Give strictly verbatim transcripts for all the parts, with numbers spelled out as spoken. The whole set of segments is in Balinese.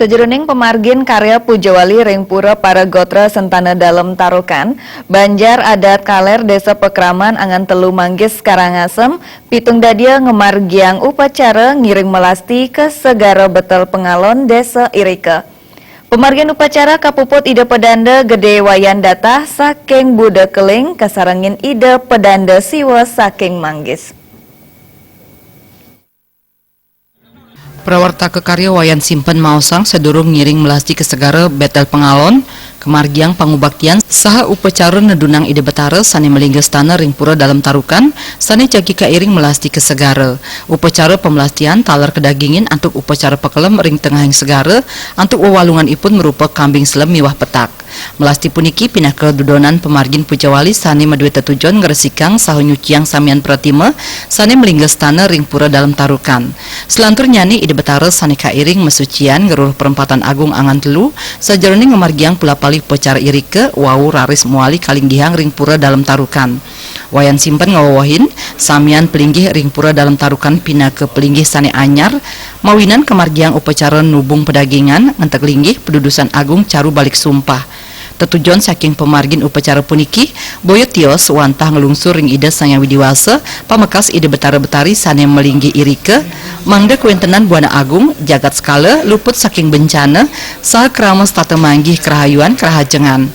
Sajeroning pamargin karya pujawali ring pura para gotra sentana Dalem Tarukan, banjar adat kaler Desa Pakraman Angan Telu Manggis Karangasem, pitung dadia ngamargiang upacara ngiring melasti ka Segara Betel Pengalon Desa irika. Pamargin upacara kapuput Ida Pedanda Gede Wayan Datah saking Buda Keling kasarengin Ida Pedanda Siwa saking Manggis. Prawartaka karya Wayan Simpen maosang sadurung ngiring melasti ka Segara Betel Pengalon, kamargiang pangubaktian saha upacara nedunang Ida Betara sane malingga stana ring pura Dalem Tarukan, sane jagi kairing melasti ka Segara. Upacara pamelastian taler kadagingin antuk upacara pakelem ring tengahing segara, antuk wewalunganipun marupa kambing selem miwah petak. Melasti puniki pinaka dudonan pamargin pujawali sane madue tetujon ngresikang saha nyuciang samian pratima sane malingga stana ring pura Dalem Tarukan. Selanturnyane Ida Betara sane kairing masucian ngruruh perempatan agung Angan Telu, sajeroning ngamargiang pula-pali upacara irika wau raris mawali kalinggihang ring pura Dalem Tarukan. Wayan Simpen ngawewehin, samian palinggih ring pura Dalem Tarukan pinaka palinggih sane anyar, mawinan kamargiang upacara nubung padagingan, ngenteg linggih, padudusan agung, caru balik sumpah. Tetujon saking pamargin upacara puniki, boya tios wantah nglungsur ring Ida Sang Hyang Widi Wasa, pamekas Ida Betara Betari sane malinggih irika, mangda kawentenan buana agung, jagat sekala, luput saking bencana, saha krama setata manggih karahayuan, karahajengan.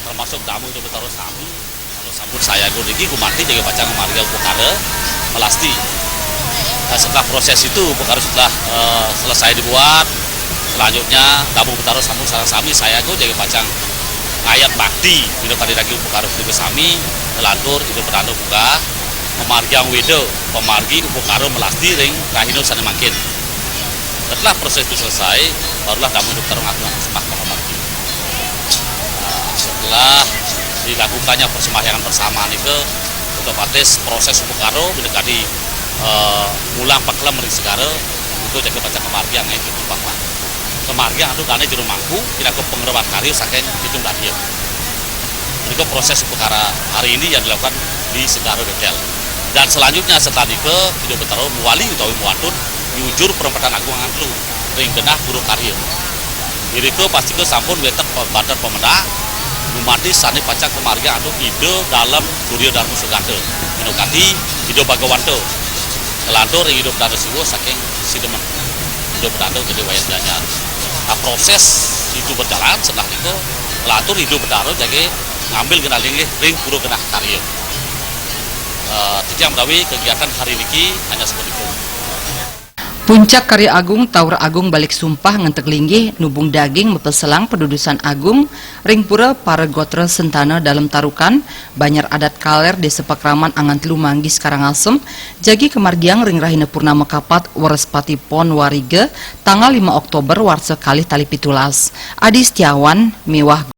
Termasuk damu Ida Betara sami, kalau sampun sayaga niki gumanti jaga pacang ngamargiang upakara melasti. Nah, setelah proses itu, upakara sudah, eh, selesai dibuat, selanjutnya damu Betara sampun sareng sami sayaga jaga pacang ngayat bakti, minakadi daging upakara punika sami, ngelantur Ida Pedanda munggah, ngamargiang weda, pamargi upakara melasti ring rahina sane mangkin. Setelah proses itu selesai, barulah damu Ida Betara ngaturang sembah pangamargi. Nah, setelah dilakukannya persembahyangan persamaan itu, otomatis proses upakara minakadi, eh, mulang pakelem ring segara, itu jaga pacang kamargiang, eh, itu bakwan. Kamargiang antuk dane jero mangku, pinaka pangrewan karya saking pitung dadia. Punika proses upakara hari ini yang dilakukan di Segara Betel. Dan selanjutnya setelah nika, Ida Betara mawali utawi mawatun nyujur perempatan agung Angan Telu ring genah pura karya. Irika pastika sampun wenten banten pamedak, gumanti sane pacang kamargiang antuk Ida Dalem Surya Dharma Sugata. Minakadi Ida Bagawanta, ngelantur ring Ida Betara Siwa saking Sidemen. Ida Betara Gede Wayan Gianyar. Nah, proses itu berjalan, setelah nika ngelantur Ida Betara jagi ngambil genah linggih ring pura genah karya. Eh, titiang menawi kegiatan hari niki hanya seperti itu. Puncak karya agung, taur agung balik sumpah ngenteg linggih, nubung daging, mapeselang padudusan agung ring pura para gotra sentana Dalem Tarukan, banjar adat kaler Desa Pakraman Angan Telu Manggis Karangasem, jagi kamargiang ring rahina purnama kapat Wrespati Pon Wariga, tanggal lima Oktober warsa kalih tali pitulas. Adi Setiawan miwah